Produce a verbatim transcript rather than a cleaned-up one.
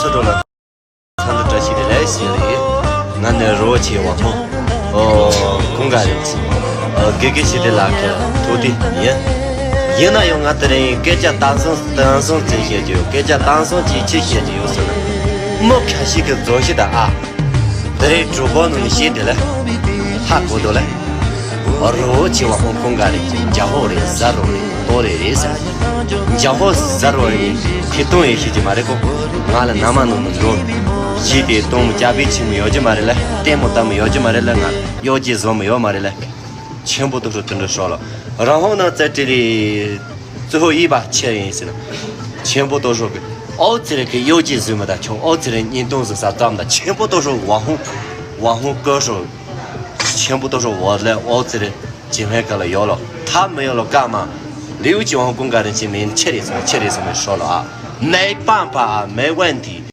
ཚོ་འགྲོ་ལ། ཚང་འདི་བཀྲ་ཤིས་བདེ་ལེགས་ཞེས་ལ་ཡིན། ང་ནི་རི་བོ་ཆེ་བ་མོ། ཨོ། ཀུན་དགའ་རིན་ཆེན། ཨོ། དགེ་རྒན་ཞི་བདེ་ལགས་ཀྱི་ཐུགས་ཏེ་ཡིན། ཡིན་ན་ཡང་ང་དེ་རིང་སྐད་ཆ་དམ་སང་དམ་སང་ཅིག་བཤད་རྒྱུ་ཡོད། སྐད་ཆ་དམ་སང་ཅིག་ཅི་བཤད་རྒྱུ་ཡོད་ཟེར་ན། མི་ཁ་ཤས་ཀྱི་རྫོང་གཞི་དང་ཨ། དེ་རིང་གྲུ་པ་ནང་ནས་བཤད་དེ་ལ། ཧ་གོ་དོ་ལ། རི་བོ་ཆེ་བ་མོ་ཀུན་དགའ་རིན་ཆེན་རྒྱ་ཧོ་རེད་ཟ་རོ་རེད་ཏོ་རེ་རེད་ཟེར། རྒྱ་ཧོ་ཟ་རོ་རེད་ཁི་ཏོང་ཡེ་ཤེས་ཀྱི་མ་རེད་ཀོ། ང་ལ་ན་མ་ནང་ནས་འགྲོ། གཞི་དེ་གཏོང་མི་རྒྱ་བེ་ཆེན་མོ་ཡོད་ཀྱི་མ་རེད་ལ། ལྟད་མོ་ལྟ་མི་ཡོད་ཀྱི་མ་རེད་ལ། ང་གཡོ་ཅི་བཟོ་མི་ཡོད་མ་རེད་ལ། ཆེན་པོ་དོ་ཧྲོ་དུ་འགྲོ་ཤོག་ལ། རང་ཧོ་ན་ཙེ་ཏི་རི། ཙི་ཧོ་ཡི་བ་ཆེ་ཡིན་ཟེར་ན། ཆེན་པོ་དོ་ཧྲོ་གི། ཨོ་ཙི་རི་གི་གཡོ་ཅི་བཟོས་མི་ད་ཆུང་ཨོ་ཙི་རི་གཉིས་སྟོང་ཟིག་ས་ཙམ་ད་ཆེན་པོ་དོ་ཧྲོ་བ་ཧོ། བ་ཧོ་ཀོ་ཧྲོ། ཆེན་པོ་དོ་ཧྲོ་བ་ལ་ཨོ་ཙི་རི། ཇི་མེ་ཀ་ལ་ཡོད་ལོ། ཐབས་མི་ཡོད་ལོ་ཀ་མ། ལིའུ་ཅི་ཧོང་ཀུན་དགའ་རིན་ཆེན་མིན་ཆེ་རེ་སོང་ཆེ་རེ་སོང་མི་ཧྲོ་ལོ་ཨ། མེ་པང་པ་ཨ་མེ་ཝན་ཏི།